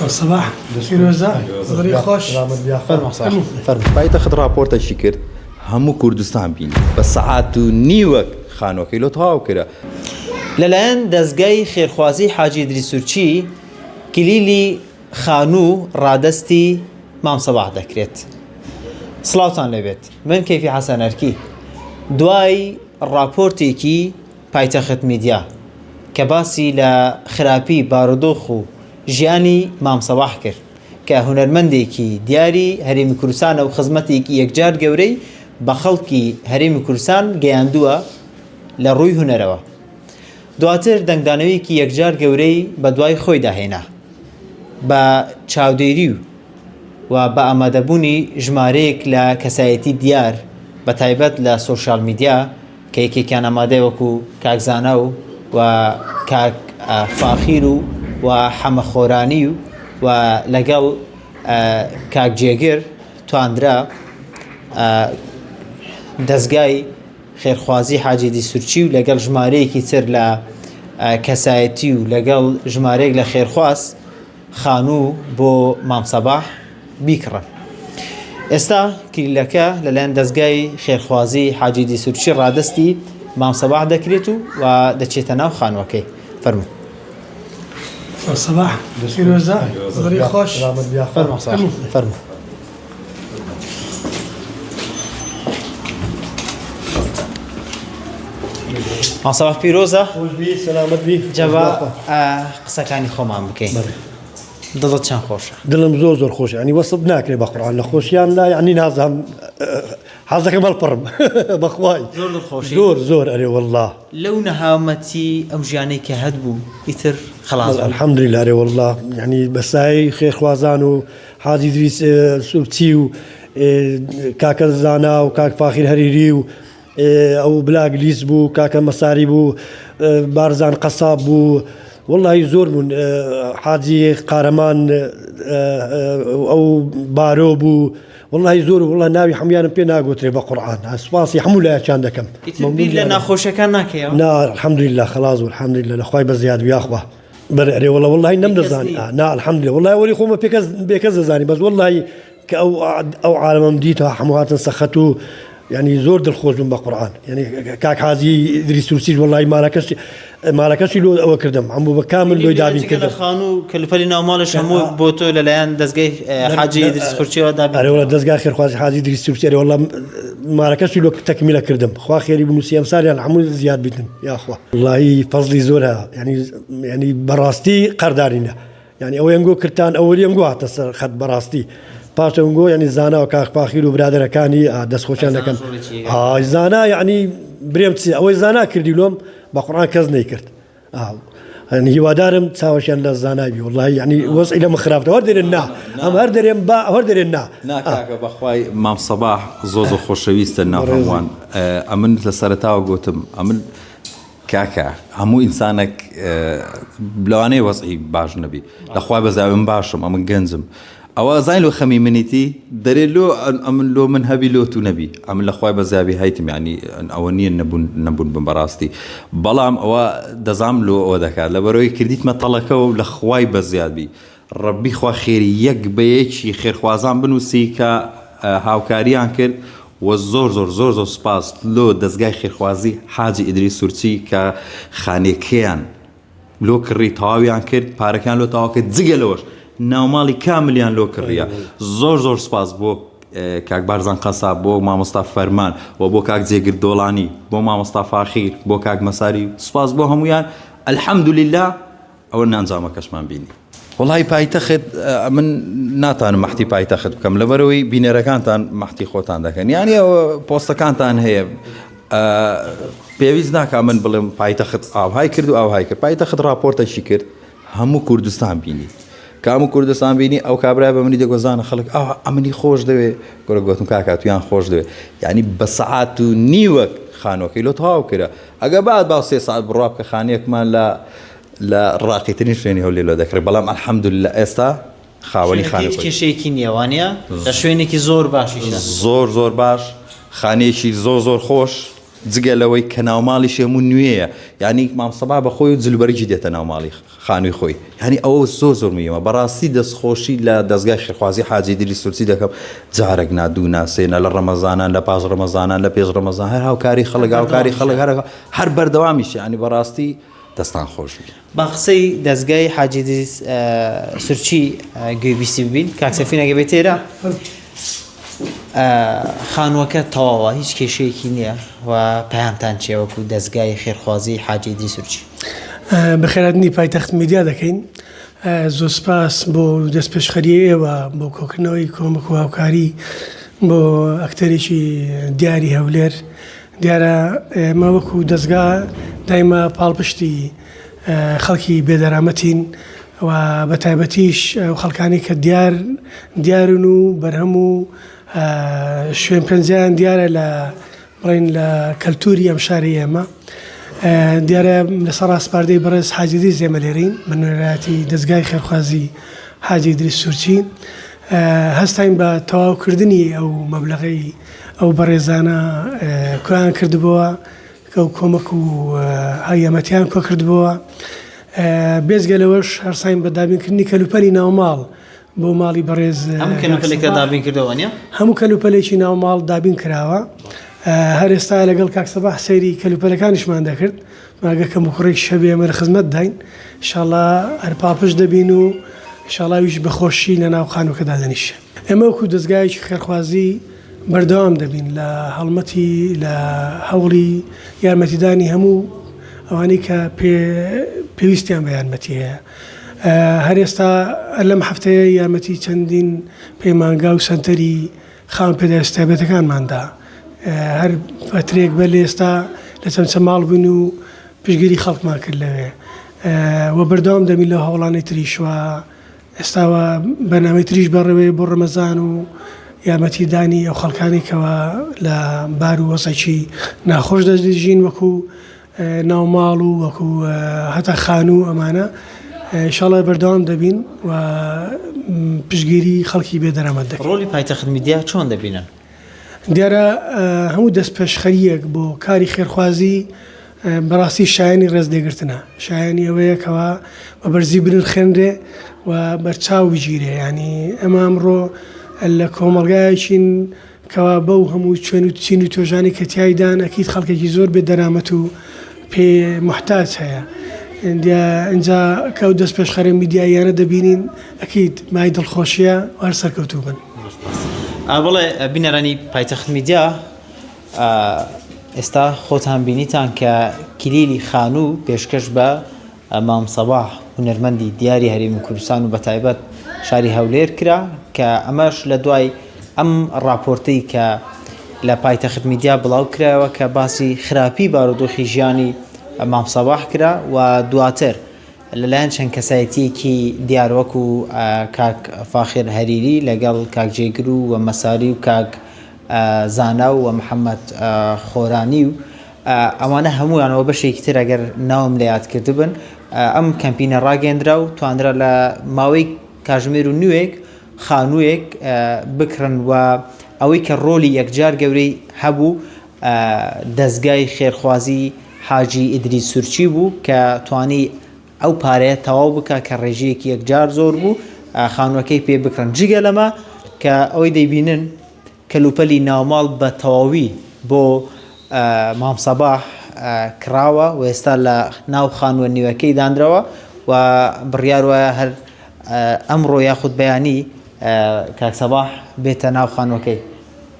سەباح پیرۆزە دڵی خۆش. فەرموو. پایتەخت ڕاپۆرتەکی کرد هەموو کوردستان بینی بە سەعات و نیوەک خانوەکەی لۆ تەواو کرا. لەلایەن دەزگای خێرخوازی حاجی ئیدریس سورچی کلیلی خانوو ڕادەستی مام سەباح دەکرێت. سڵاوتان لێبێت من کەیفی حەسەن ئەرکی دوای ڕاپۆرتێکی پایتەخت میدیا کە باسی لە خراپی بارودۆخ و ژیانی مام سەباح کرد کە هونەرمەندێکی دیاری هەرێمی کوردستانە و خزمەتێکی یەکجار گەورەی بە خەڵکی هەرێمی کوردستان گەیاندووە لە ڕووی هونەرەوە. دواتر دەنگدانەوەیەکی یەکجار گەورەی بەدوای خۆیدا هێنا بە چاودێری و و بە ئامادەبوونی ژمارەیەک لە کەسایەتی دیار بە تایبەت لە سۆشیال میدیا کە یەکێکیان ئامادەیە وەکو کاک زانا و و کاک فاخیر و و حەمە خۆرانی و و لەگەڵ کاک جێگر تواندرا دەزگای خێرخوازی حاجی دیسورچی و لەگەڵ ژمارەیەکی تر لە کەسایەتی و لەگەڵ ژمارەیەک لە خێرخواز خانوو بۆ مام سەباح بیکڕن. ئێستا کلیلەکە لەلایەن دەزگای خێرخوازی حاجی دیسورچی ڕادەستی مام سەباح دەکرێت و و دەچێتە ناو خانووەکەی. فەرموو. سەباح پیرۆزە دڵی خۆش. فەرموو. مام سەباح پیرۆزە. سەلامەت بی. جەبا قسەکانی خۆمان بکەین. دڵت چەند خۆشە؟ دڵم زۆر زۆر خۆشە یعنی وەسف ناکرێ بە قورئان لە خۆشیان لا یعنی نازانم حەزەکەم هەڵپەڕم بەخوای زۆر دڵخۆشی؟ زۆر زۆر ئەرێ واللە. لەو نەهامەتی ئەو ژیانەی کە هەت بوو ئیتر خەڵاس بوو. الحمدللە ئەرێ واللە یعنی بە سایەی خێرخوازان و حاجی ئیدریس سوبچی و کاکە زانا و کاک فاخیر هەریری و ئەو بلاک لیست بوو کاکە مەساری بوو بارزان قەساب بوو وەڵی زۆر بوون حاجی قارەمان ئەو بارۆ بوو وەڵی زۆر وڵە ناوی هەمویانم پێ ناگوترێ بە قورآان سوپاسی هەموو لایەکیان دەکەم لە ناخۆشەکان ناکەیەوە نا الحمدلله خلاص الحمدلله لە خوای بە زیاد یاخوا بەرێ ئەرێ وەڵا وەڵی نەمدەزانی نا الحمدلله وەڵی وەلی خۆمە پێکەس بێکەس دەزانی بەس وەڵی کە ئەو ئەو عالەمەم دیتەوە هەموو هاتن سەخەت و یعنی زۆر دڵخۆش بووم بە قورئان یعنی کاک حاجی ئیدریس تورسیش وەڵی مالەکەشی مالەکەشی لۆ ئەوە کردم هەموو بە کامل لۆی دابین کردم خانوو کەلوپەلی ناو ماڵش هەموو بۆ تۆ لەلایەن دەزگای حاجی ئیدریس خورچیەوە دابین ئەرێ وەڵا دەزگای خێرخوازی حاجی ئیدریس تورسی ئەرێ وەڵا مالەکەشی لۆ تەکمیلە کردم خوا خێری بنووسی ئەمسالیان هەموو زیاد بیتن یاخوا وەڵی فەزلی زۆرە یعنی یعنی بەڕاستی قەردارینە یانی ئەوەی ئەنگۆ کردتان ئەوەلی ئەنگۆ هاتە سەر خەت بەڕاستی پاش ئەنگۆ یانی زانا و کاک فاخیر و برادەرەکانی دەست خۆشیان دەکەم ئای زانا یعنی برێم چی ئەوەی زانا کردی لۆم بە قورئان کەس نەیکرد ئەنی هیوادارم چاوەشیان لە زانای بی وڵی یعنی وەزعی لەمە خراپتە هەر دەرێن نا ئەم هەر دەرێن با هەر دەرێن نا نا کاکە بەخوای مام سەباح زۆ زۆ خۆشەویستە ناو هەمووان ئەمن لە سەرەتاوە گوتم ئەمن کاکە هەموو ئینسانەک لەوانەیە وەزعی باش نەبی لەخوا بەزاوی من باشم ئەمن گەنجم ئەوە زین لۆ خەمی منیتی دەرێ لۆ ئەمن لۆ من هەبی لۆ تو نەبی ئەمن لە خوای بەزیابی هەیتم ینی ئەوە نییە نەبوون نەبوون بم بەڕاستی بەڵام ئەوە دەزام لۆ ئەوە دەکات لە بەرەوەی کردیتمە تەڵەکەەوە لە خوای بەزیادبی ڕەبی خوا خێری یەک بە یەکی خێرخوازان بنووسی کە هاوکاریان کرد وە زۆر زۆر زۆر زۆر سوپاس لۆ دەزگای خێرخوازی حاجی ئیدریس سورچی کە خانێکەیان لۆ کڕی تەواویان کرد پارەکان لۆ تەواو کرد جگە لەوەش ناوماڵی کاملیان لۆ کڕیە زۆر زۆر سوپاس بۆ کاک بارزان قەساب بۆ مامۆستا فەرمان و بۆ کاک جێگر دۆڵانی بۆ مامۆستا فاخیر بۆ کاک مەساری سوپاس بۆ هەمویان الحمدلله ئەوە ئەنجامەکەشمان بینی. وەڵاهی پایتەخت ئەمن ناتانم مەحتی پایتەخت بکەم لەبەرەوەی بینەرەکانتان مەحتی خۆتان دەکەن یانی ئەوە پۆستەکانتان هەیە پێویست ناکا من بڵێم پایتەخت ئاوهای کرد و ئاوهای کرد پایتەخت راپۆرتەکی کرد هەموو کوردستان بینی کام و کوردستان بینی ئەو کابرای بە منی دەگۆزانە خەڵک ئا ئەمنی خۆش دەوێ گۆرە گوتم کاکە تویان خۆش دەوێ یعنی بە سەعات و نیوەک خانۆکەی لۆ تەواو کرا ئەگە بعد با سێ ساعت بڕوا بکە خانیەکمان لە لە ڕاقیترین شوێنی هەولێر لۆ دەکڕی بەڵام الحمدللە ئێستا خاوەنی خانوو هیچ کێشەیەکی نییە وانە لە شوێنێکی زۆر باشیشە زۆر زۆر باش خانەیەکی زۆر زۆر خۆش. جگە لەوەی کە ناوماڵیش هەموو نوێیە یانی مام سەباح بە خۆی و جلوبەرگی دێتە ناو ماڵی خانووی خۆی یانی ئەوە زۆر زۆر مهمە بەڕاستی دەستخۆشی لە دەزگای خێرخوازی حاجی ئیدریس سورچی دەکەم جارێک نا دوو نا سێ نا لە ڕەمەزانان لە پاش ڕەمەزانان لە پێش ڕەمەزان هەر هاوکاری خەڵک هاوکاری خەڵک هەر هەر بەردەوامیش یانی بەڕاستی دەستان خۆش بی. با قسەی دەزگای حاجی ئیدریس سورچی گوێبیستی ببین کاک سەفین ئەگەر بێتە ئێرە خانووەکە تەواوە هیچ کێشەیەکی نییە و پەیامتان چییە وەکو دەزگای خێرخوازی حاجی ئیدریس سورچی؟ بەخێرهاتنی پایتەخت میدیا دەکەین. زۆر سپاس بۆ دەستپێشخەریی ئێوە بۆ کۆکردنەوەی کۆمەک و هاوکاری بۆ ئەکتەرێکی دیاری هەولێر. دیارە ئێمە وەکو دەزگا دایمە پاڵپشتی خەڵکی بێدەرامەتین و بە تایبەتیش ئەو خەڵکانی کە دیار دیارن و بەرهەم و شوێن پەنجەیان دیارە لە بڵێن لە کەلتوری ئەم شاری ئێمە دیارە لەسەر ڕاسپاردەی بەڕێز حاجی ئیدریس ئێمە لێرەین بە نوێنەرایەتی دەزگای خێرخوازی حاجی ئیدریس سورچی هەستاین بە تەواوکردنی ئەو مەبلەغەی ئەو بەڕێزانە کۆیان کردبۆوە ئەو کۆمەک و یارمەتیان کۆ کردبۆوە بێجگە لەوەش هەرساین بە دابینکردنی کەلوپەلی ناوماڵ بۆ ماڵی بەڕێز هەموو کەلوپەلێکە دابین کردەوە نیە؟ هەموو کەلوپەلێکی ناوماڵ دابین کراوە هەر ئێستا لەگەڵ کاک سەباح سەیری کەلوپەلەکانیشمان دەکرد ماگە کەم و کوڕێکیش هەبێ ئێمە لە خزمەت داین ئینشاڵا هەر پاڵپشت دەبین و ئینشاڵا ئەویش بە خۆشی لە ناو خانووەکەدا دەنیشێ. ئێمە وەکو دەزگایەکی خێرخوازی بەردەوام دەبین لە هەڵمەتی لە هەوڵی یارمەتیدانی هەموو ئەوانەی کە پێویستیان بە یارمەتی هەیە. هەر ئێستا لەم هەفتەیە یارمەتی چەندین پەیمانگا و سەنتەری خاوەن پێداویستە تایبەتەکانمان دا. هەر فەترەیەک بەر لە ئێستا لە چەمچەماڵ بووین و پشتگیری خەڵکمان کرد لەوێ و بەردەوام دەبین لەو هەوڵانەی تریش و ئێستا و بەرنامەی تریش بەڕێوەیە بۆ ڕەمەزان و یارمەتی دانی ئەو خەڵکانی کەوا لە بار و وەزعێکی ناخۆش دەژین وەکو ناو ماڵ و وەکو هەتا خانوو ئەمانە ئینشاڵڵا بەردەوام دەبین و پشتگیری خەڵکی بێ دەرامەت دەکەین. ڕۆڵی پایتەخت میدیا چۆن دەبینن؟ دیارە هەموو دەستپێشخەرییەک بۆ کاری خێرخوازی بەڕاستی شایەنی ڕێزلێگرتنە، شایەنی ئەوەیە کەوا بە بەرزی بنرخێنرێ و بەرچاو بگیرێ، یانی ئێمە ئەمڕۆ لە کۆمەڵگایەکین کەوا بەو هەموو چوێن و چین و توێژانەی کە تیایدان ئەکید خەڵکێکی زۆر بێ دەرامەت و پێ موحتاج هەیە ئینجا کە ئەو دەستپێشخەرە میدیاییانە دەبینین ئەکید مای دڵخۆشیە و هەر سەرکەوتوو بن. بەڵێ بینەرانی پایتەخت میدیا ئێستا خۆتان بینیتان کە کلیلی خانوو پێشکەش بە مام سەباح هونەرمەندی دیاری هەرێمی کوردستان و بەتایبەت شاری هەولێر کرا کە ئەمەش لە دوای ئەم ڕاپۆرتەی کە لە پایتەخت میدیا بڵاو کرایەوە کە باسی خراپی بارودۆخی ژیانی مام سەباح کرا و دواتر لەلایەن چەند کەسایەتیەکی دیار وەکو کاک فاخر هەریری لەگەڵ کاک جێگر و مەساری و کاک زانا و محەممەد خۆرانی و ئەوانە هەموویانەوە بەشێکی تر ئەگەر ناوم لە یاد کردبن ئەم کەمپینە ڕاگەندرا و توانرا لە ماوەی کاژمێر و نوێک خانوویەک بکڕن و ئەوەی کە ڕۆلی یەکجار گەورەی هەبوو دەزگای خێرخوازی حاجی ئیدریس سورچی بوو کە توانی ئەو پارەیە تەواو بکە کە ڕێژەیەکی یەکجار زۆر بوو خانووەکەی پێ بکڕن جگە لەمە کە ئەوەی دەیبینن کەلوپەلی ناوماڵ بە تەواوی بۆ مام سەباح کڕاوە و ئێستا لە ناو خانووە نوێکەی دانراوە و بڕیار وایە هەر ئەمڕۆ یاخود بەیانی کاک سەباح بێتە ناو خانووەکەی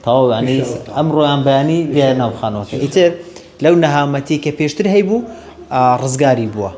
تەواو ینی ئەمڕۆیان بەیانی بێ ناو خانووەکە ئیتر لەو نەهامەتی کە پێشتر هەیبوو ڕزگاری بووە.